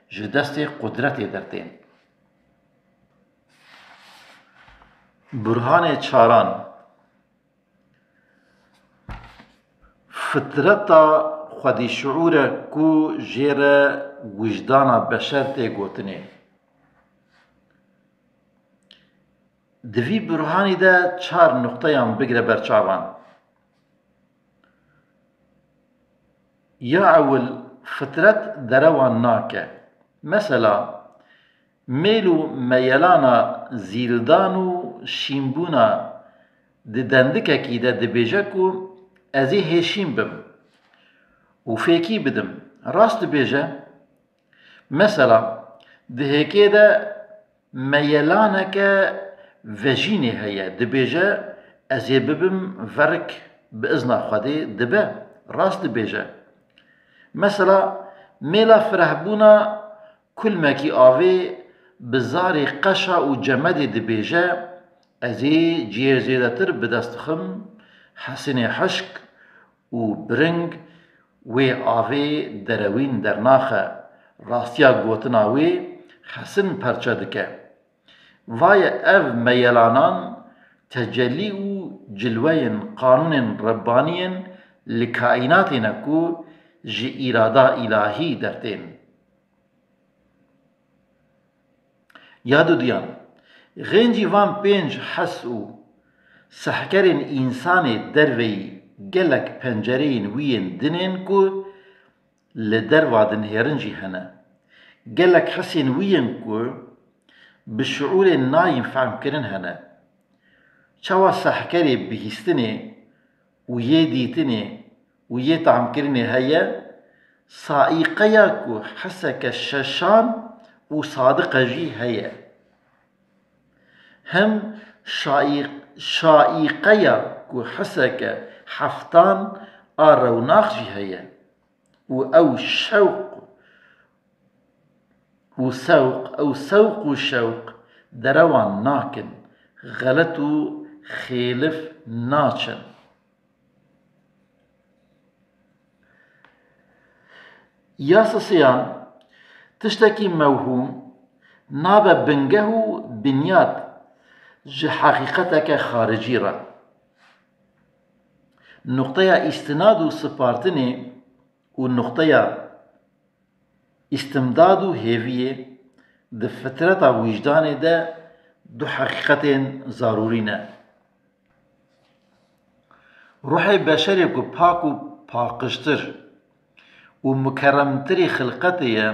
ji destê qudretê dertên. Burhanê çaran. Fitreta xwedîşiûr e ku jê re wijdana beşer tê gotinê. Di vî burhanî de çar nuqteyan bigire ber çavan. Ya ewil, fitret derewan nake. Mesela, mêl û meyelana zîldan û şînbûna di dendikekî de dibêje ku ez ê hêşîn bim û fêkî bidim. Rast dibêje. Mesela, di hêkê de meyelaneke vejînê heye, dibêje, ez ê bibim verik, bi izna Xwedê dibe. Rast dibêje. Mesela, mêla firehbûna kulmekî avê bi zarê qeşa û cemedê dibêje, ez ê cihê zêdetir bi dest dixim, hesinê hişk û biring wê avê derewîn dernaxe, rastiya gotina wê hesin perçe dike. Vaye ev meyelanan tecellî û cilweyên qanûnên Rebbanî yên li kaînatê ne ku ji îrada îlahî dertên. Ya dudiyan, xêncî van pênc hes û sehkerên însanê derveyî gelek pencereyên wî yên din ên ku li derva dinihêrin jî hene. Gelek hesên wî yên ku bi şiûrê nayên fehmkirin hene. Çawa sehkerê bihîstinê û yê dîtinê û yê tahmkirinê heye, saîqeya ku hiseke şeşan û sadiqe jî heye. Hem şaî-, şaîqeya ku hiseke heftan a rewnax jî heye. Û ew şewq û sewq, ew sewq û şewq derewan nakin, xelet û xêlif naçin. Ya sisiyan, tiştekî mewhûm nabe bingeh û binyat ji heqîqeteke xaricî re. Nuqteya îstinad û spartinê û nuqteya îstimdad û hêviyê di fitreta wijdanê de du heqîqetên zarûrî ne. Ruhê beşerê ku pak û paqijtir û mukerremtirî xilqetê ye,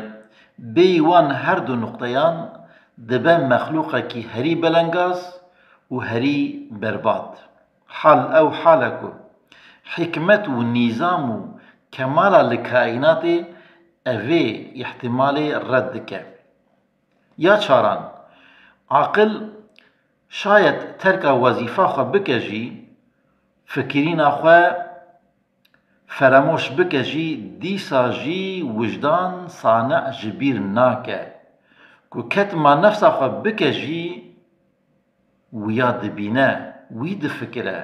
bêyî wan her du nuqteyan dibe mexlûqekî herî belengaz û herî berbat. Hal ew hal e ku hikmet û nîzam û kemala li kaînatê evê îhtîmalê red dike. Ya çaran, aqil şayet terka wezîfa xwe bike jî, fikirîna xwe feremoş bike jî, dîsa jî wijdan sane ji bîr nake. Ku ketma nefsa xwe bike jî, wiya dibîne, wî difikire,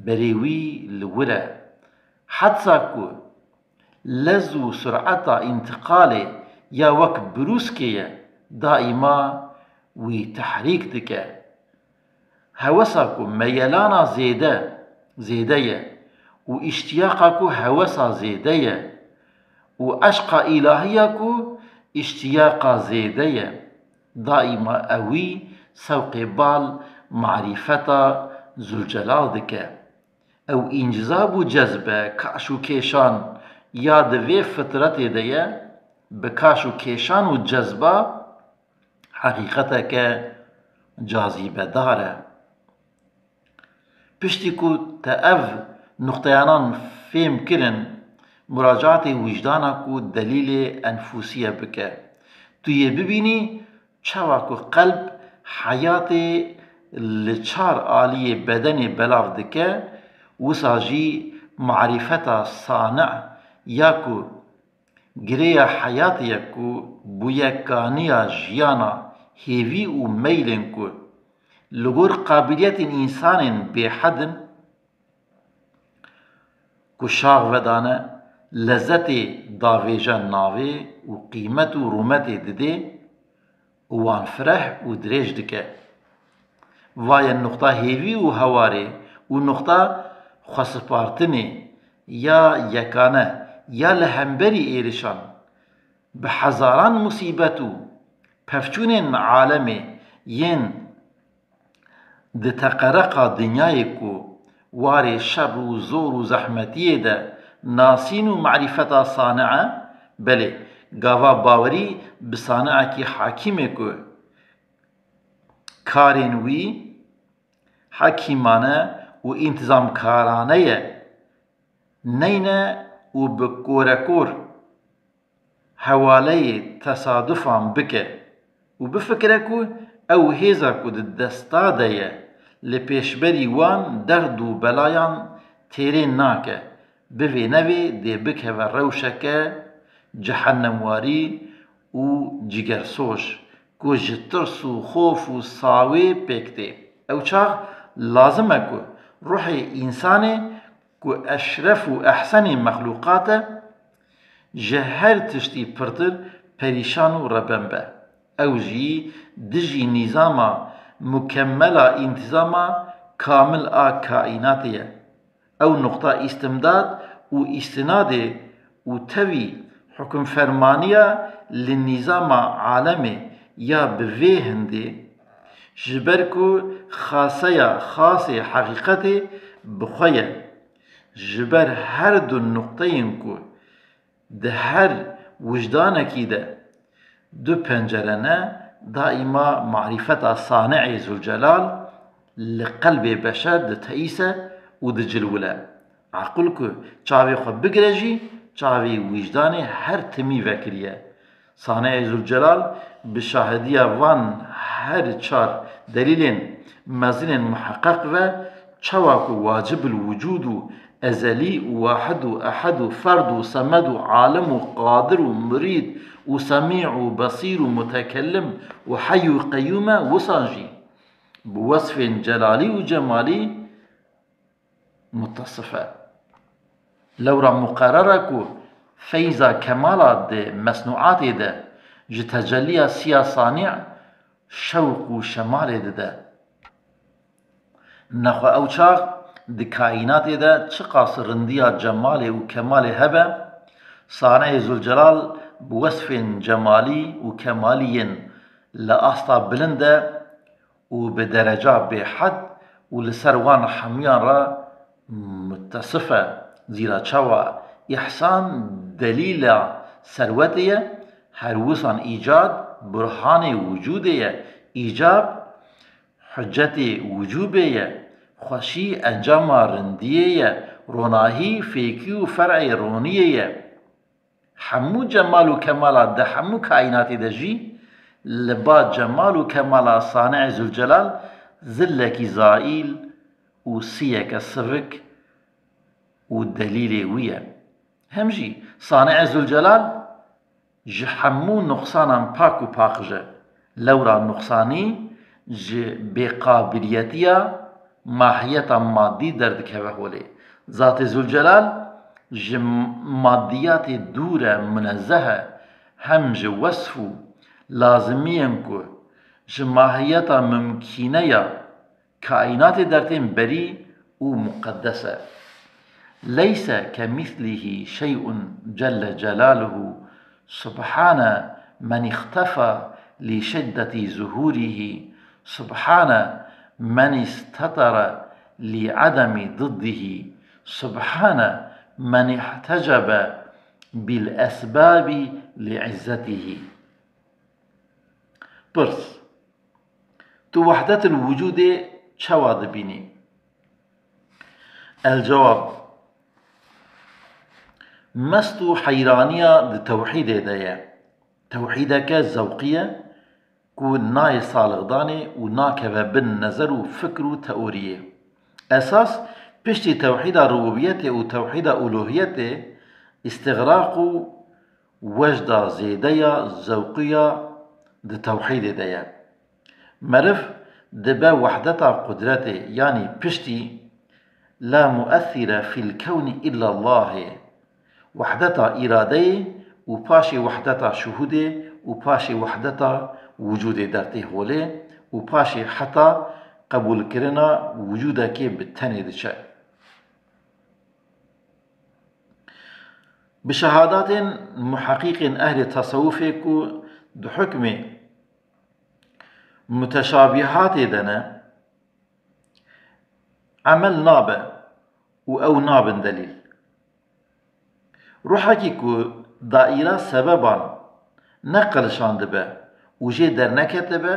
berê wî li wir e. Hetsa ku lez û sureta întiqalê ya wek brûskê ye, daîma wî tehrîk dike. Hewesa ku meyelana zêde, zêde ye û îştiyaqa ku hewesa zêde ye û eşqa îlahiya ku îştiyaqa zêde ye, daîma ewî sewqê bal marîfeta Zûlcelal dike. Ew încizab û cezbe, kaş û kêşan ya di vê fitretê de ye, bi kaş û kêşan û cezba heqîqeteke cazîbedar e. Piştî ku te ev nuqteyanan fêm kirin, muracaatê wijdana ku delîlê enfûsî ye bike. Tu yê bibînî çawa ku qelb heyatê li çar aliyê bedenê belav dike, wisa jî marîfeta sani ya ku girêya heyatê ye ku bûyekaniya jiyana hêvî û meylên ku li gor qabiliyetên însanên bêhed in ku şax vedane, lezzetê davêje navê û qîmet û rûmetê didê û wan fireh û dirêj dike. Va ye nuqta hêvî û hewarê û nuqta xwespartinê ya yekane ya li hemberî êrişan, bi hezaran musîbet û pevçûnên alemê yên di teqereqa dinyayê ku warê şer û zor û zehmetiyê de nasîn û marîfeta sani'e, belê, gava bawerî bi sani'ekî hakîmê ku karên wî hekîmane û întîzamkarane ye, neyne û bi korekor hewaleyê tesadufan bike û bifikire ku ew hêza ku di desta de ye li pêşberî wan derd û belayan têrê nake, bivê nevê dê bikeve rewşeke cehennemwarî û cîgersoj ku ji tirs û xof û sawê pêk tê. Ew çax lazim e ku ruhê însanê ku eşref û ehsenê mexlûqat e, ji her tiştî pirtir perîşan û reben be. Ew jî dijî nîzama mukemmela întîzama kamil a kaînatê ye. Ew nuqta îstimdad û îstinadê û tevî hukimfermaniya li nîzama alemê ya bi vê hindê, ji ber ku xaseya xasê heqîqetê bi xwe ye, ji ber her du nuqteyên ku di her wijdanekî de du pencere ne, daîma marîfeta Sani'ê Zûlcelal li qelbê beşer diteîse û dicilwile. Aqil ku çavê xwe bigire jî, çavê wijdanê her timî vekiriye. Sani'ê Zûlcelal bi şahidiya van her çar delîlên mezinên muheqeq ve, çawa ku wacibul wicûd û ezelî û wahid û ehed û ferd û semed û alim û qadir û murîd û semî û besîr û mutekellim û heyy û qeyyûm e, wisan jî bi wesfên celalî û cemalî mutesif e. Lewra muqerer e ku feyza kemala di mesnûatê de ji tecelliya siya Sanî şewq û şemalê dide. Nexwe ew çax di kaînatê de çiqas rindiya cemalê û kemalê hebe, Saneyê Zûlcelal bi wesfên cemalî û kemalî yên li asta bilind e û bi dereca bêhed û li ser wan hemûyan re mutesif e. Zîra çawa îhsan delîla serwetê ye, her wisan îcad burhanê wicûdê ye. Îcab hucetê wicûbê ye, xweşî encama rindiyê ye, ronahî fêkî û fer'ê roniyê ye. Hemû cemal û kemala di hemû kaînatê de jî li ba cemal û kemala Sanî'ê Zûlcelal zillekî zaîl û siyeke sivik û delîlê wî ye. Hem jî Sanî'ê Zûlcelal ji hemû nuqsanan pak û paqij e. Lewra nuqsanî ji bêqabiliyetiya mahiyeta madî derdikeve holê. Zatê Zûlcelal ji madiyatê dûr e, munezzeh e, hem ji wesf û lazimiyên ku ji mahiyeta mimkîne ya kaînatê dertên berî û muqeddes e. Leyse kemîslihî şey'un celle celaluhu, subhane men îxtefa li şiddetî zuhûrihî, subhane men îstetere li edemî diddihî, subhane men îhtecebe bil esbabî li izzetihî. Pirs. Tu wehdetil wicûdê çawa dibînî? El cewab. Mest û heyraniya di tewhîdê de ye. Tewhîdeke zewqî ye ku nayê salixdanê û nakeve bin nezer û fikr û teoriyê. Esas piştî tewhîda rububiyetê û tewhîda uluhiyetê îstixraq û wejda zêde ya zewqiya di tewhîdê de ye. Meriv dibe wehdeta qudretê, yanî piştî la muessire fîl kewnî illa Allahê. Wehdeta îradeyê û paşê wehdeta şuhûdê û paşê wehdeta wicûdê dertê holê û paşê heta qebûlkirina wicûdekê bi tenê diçe. Bi şehadatên muheqîqên ehlê tesewufê ku di hukmê muteşabîhatê de ne, emel nabe û ew nabin delîl. Ruhekî ku daîra sebeban neqilişandibe û jê derneketibe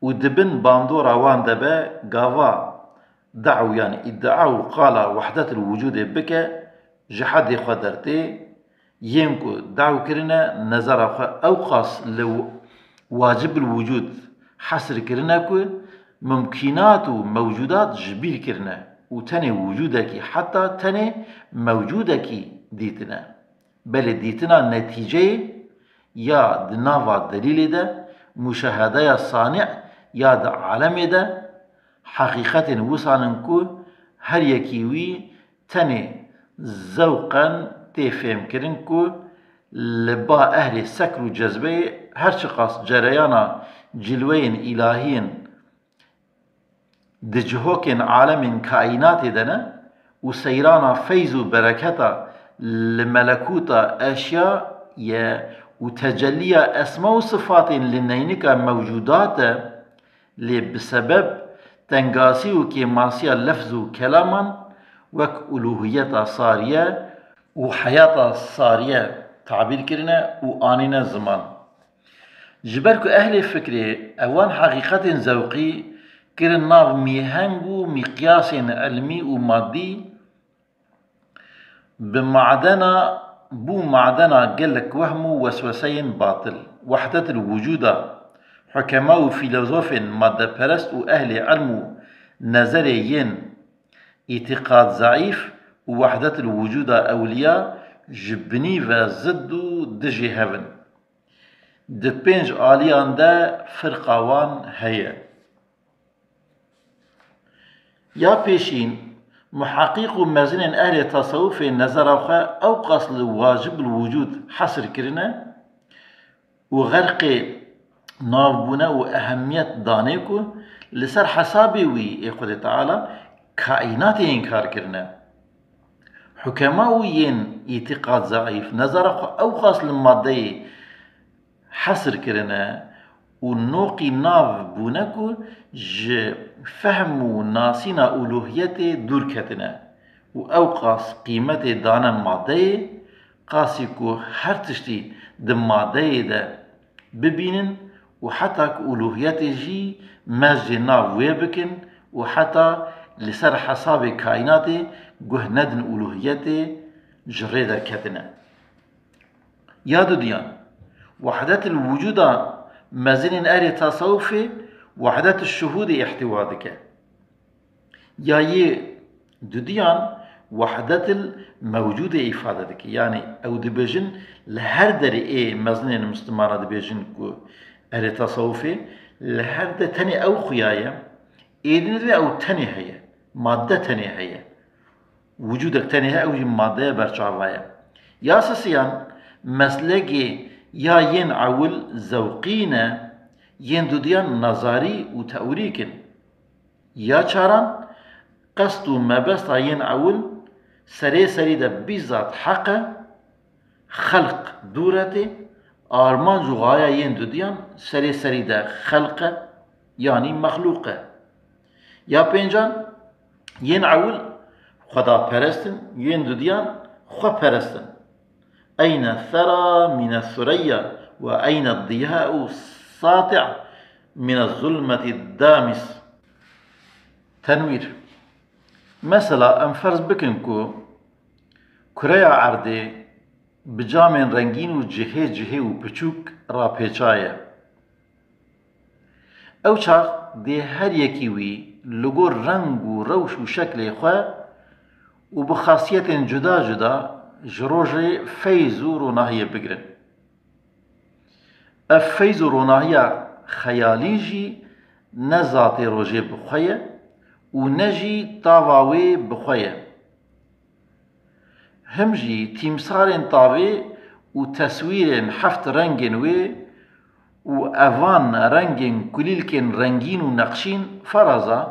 û di bin bandora wan de be, gava dew, yanî îdia û qala wehdetil wicûdê bike, ji hedê xwe dertê, yên ku dew kirine, nezera xwe ewqas li wacibil wicûd hesir kirine ku mumkînat û mewcûdat ji bîr kirine û tenê wicûdekî, heta tenê mewcûdekî dîtine. Belê dîtina netîceyê ya di nava delîlê de, muşahedeya sanî ya di alemê de, heqîqetên wisan in ku her yekî wî tenê zewqen tê fêmkirin ku li ba ehlê sekr û cezbeyê her çiqas cereyana cilweyên îlahiyên di cihokên alemên kaînatê de ne û seyrana feyz û bereketa li melekûta eşya ye û tecelliya esma û sifatên li neynika mewcûdat e, lê bi sebeb tengasî û kêmasiya lefz û kelaman wek uluhiyeta sariye û heyata sariye tabîr kirine û anîne ziman. Ji ber ku ehlê fikrê ewan heqîqetên zewqî kirin nav mîheng û mîqyasên ilmî û madî, bi madena, bû madena gelek wehm û wesweseyên batil. Wehdetil wicûda hukema û fîlozofên maddeperest û ehlê ilm û nezerê yên îtîqad zeîf û wehdetil wicûda ewliya ji binî ve zid û dijî hev in. Di pênc aliyan de firqa wan heye. Ya pêşîn, muheqîq û mezinên ehlê tesewufê nezera xwe ewqas li wacib li wicûd hesir kirine û xerqê navbûne û ehemiyet danê ku li ser hesabê wî ê Xwedê Teala kaînatê înkar kirine. Hukema û yên îtîqad zeîf nezara xwe ewqas li madeyê hesir kirine û noqî nav bûne ku ji fehm û nasîna uluhiyetê dûr ketine û ewqas qîmetê dane madeyê, qasî ku her tiştî di madeyê de bibînin û heta ku uluhiyetê jî mezcê nav wê bikin û heta li ser hesabê kaînatê guh nedin uluhiyetê, ji rê derketine. Ya dudiyan, wehdetil wicûda mezinên ehlê tasawufê wehdetil şuhûdê îhtîwa dike. Ya yê dudiyan wehdetil mewcûdê îfade dike. Yanî ew dibêjin li her derê ê mezinên Mislimana dibêjin ku ehlê tasawufê li her de tenê ew xuya ye, ê din de ew tenê heye, madde tenê heye. Wicûdek tenê heye, ew jî madeya berçava ye. Ya sisiyan, meslegê ya yên ewil zewqî ne, yên dudiyan nazarî û teorîk in. Ya çaran, qest û mebesta yên ewil serê serî de bîzat heq e, xelq dûr e tê, armanc û xaya yên dudiyan serê serî de xelq e, yanî mexlûq e. Ya pêncan, yên ewil xwedaperest in, yên dudiyan xweperest in. Eyne thera mine thureya ve eyne diya'u sati' mine zulmeti damis. Tenwîr. Mesela em ferz bikin ku kureya erdê bi camên rengîn û cihê cihê û piçûk rapêça ye. Ew çax dê her yekî wî li gor reng û rewş û şeklê xwe û bi xasiyetên cuda cuda ji rojê feyz û ronahiyê bigrin. Ev feyz û ronahiya xeyalî jî ne zatê rojê bi xwe ye û ne jî tava wê bi xwe ye. Him jî tîmsalên tavê û teswîrên heft rengên wê û evan rengên kulîlkên rengîn û neqşîn, feraza,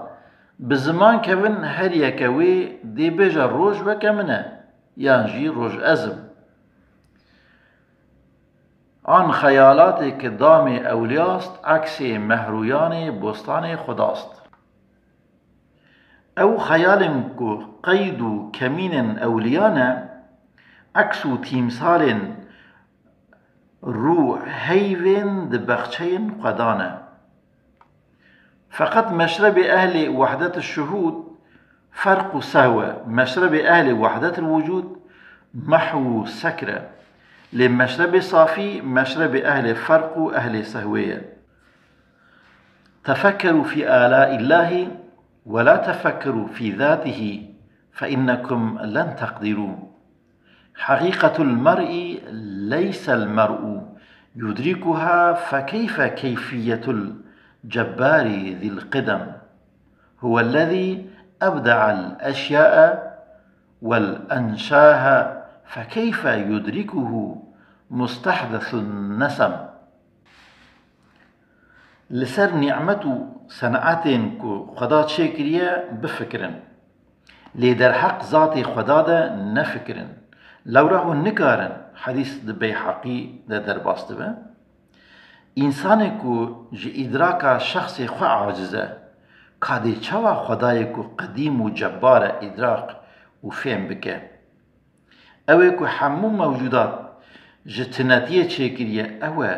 bi ziman kevin her yeke wê dê bêje roj weke min e, yan jî roj ez im. An xeyalatê ki damê ewliyast, eksê mehruyanê bostanê xwedast. Ew xeyalên ku qeyd û kemînên ewliya ne, eks û tîmsalên rû heyvên di bexçeyên xwedan e. Feqet meşrebê ehlê wehdet şuhûd ferq û sehw e. Meşrebê ehlê wehdet wicûd mehw û sekr e. Lê meşrebê safî, meşrebê ehlê ferq û ehlê sehwê ye. تفكروا في آلاء الله ولا تفكروا في ذاته فإنكم لن تقدروا. حقيقة المرء ليس المرء يدركها، فكيف كيفية الجبار ذي القدم؟ هو الذي أبدع الأشياء والأنشاها، فكيف يدركه مستحدث النسم؟ Li ser nîmet û senetên ku Xweda çêkiriye bifikirin. Lê derheq zatê Xweda de nefikirin. Lewra hûn nikarin, hedîs di Beyheqî de derbas dibe. Însanê ku ji îdraka şexsê xwe aciz e, ka dê çawa Xwedayê ku qedîm û cebbar e îdrak û fêm bike? Ew ê ku hemû mewcûdat ji tinetiyê çêkiriye, ew e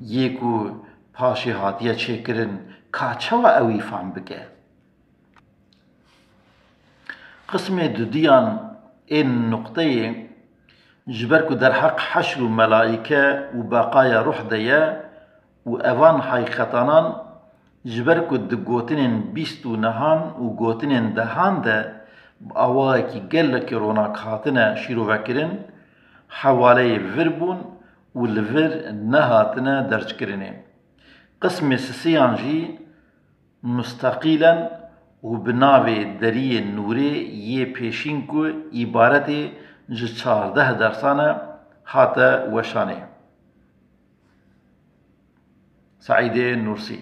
yê ku paşê hatiye çêkirin, ka çawa ewî fam bike? Qismê dudiyan ên nuqteyê, ji ber ku derheq heşr û melaîke û beqaya ruh de ye û evan heqîqetanan, ji ber ku di gotinên bîst û nehan û gotinên dehan de bi awayekî gelekî ronak hatine şîrovekirin, hewaleyê vir bûn û li vir nehatine derzkirinê. Qismê sisiyan jî musteqîlen û bi navê Deriyê Nûrê yê pêşîn ku îbaretê ji çardeh dersan e, hate weşanê. Seîdê Nûrsî.